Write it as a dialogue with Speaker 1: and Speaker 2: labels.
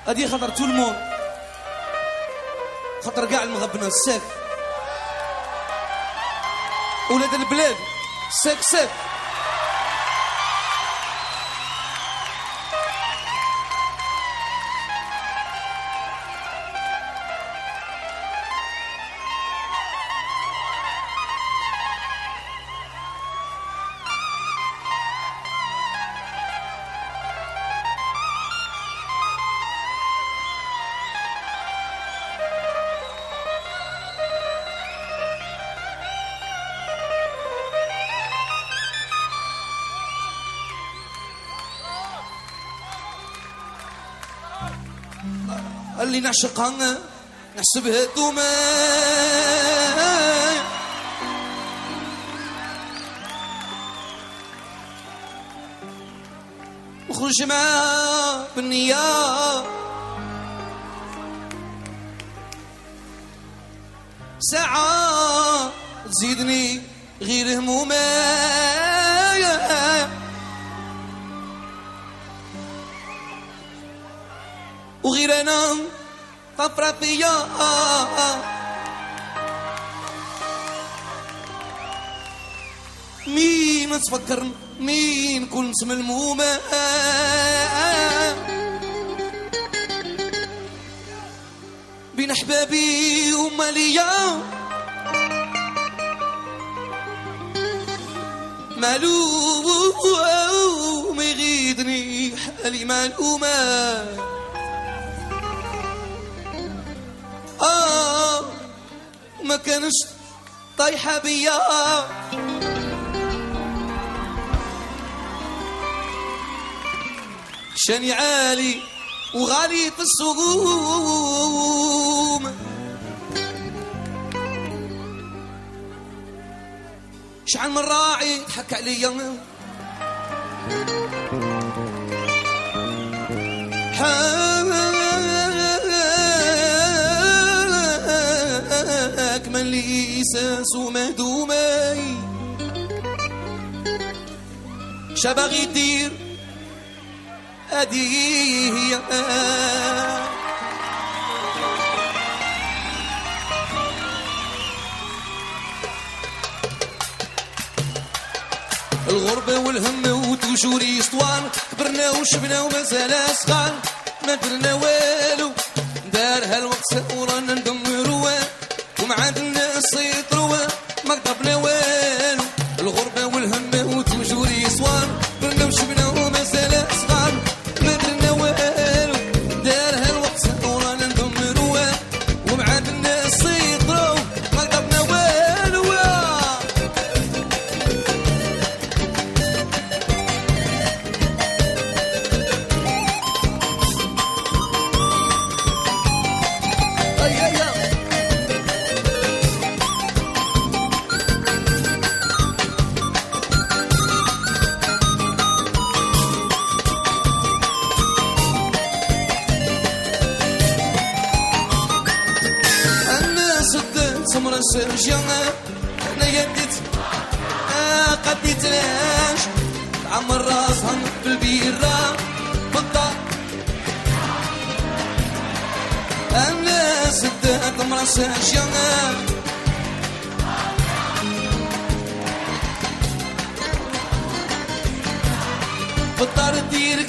Speaker 1: هادي خاطر tout le monde، خاطر كاع المغبنة الساك، ولاد البلاد ساك ساك. اللي نعشقها نحسبها دوما، نخرج معاها بالنية، ساعة تزيدني غير همومي، وغير انا طفرة فيا. مين تفكر مين كنت ملمومة، بين احبابي وماليا، معلوم يغيدني حالي معلومة. ما كانش طايحة بيا، شاني عالي وغالي في السقوم، شحال من راعي ضحك عليا، حاك من لي ساس ومهدومي، شباغي يدير هادي هي. الغربة والهم وتوجور يسطوان، كبرنا وشبنا ومازال صغار، ما درنا والو، دارها الوقت ورانا ندمروا، وما عندنا نسيطروا، ما قطبنا والو. الغربة والهم وتوجور يسطوان، كبرنا وشبنا ومازال صغار، ما درنا والو، دارها الوقت ورانا ندمروا، وما عندنا نسيطروا، ما قطبنا والو. انا يديت قديت لاش تعمر راسها بالبيرة بالدار، انا سدات مراسها بالدار دير.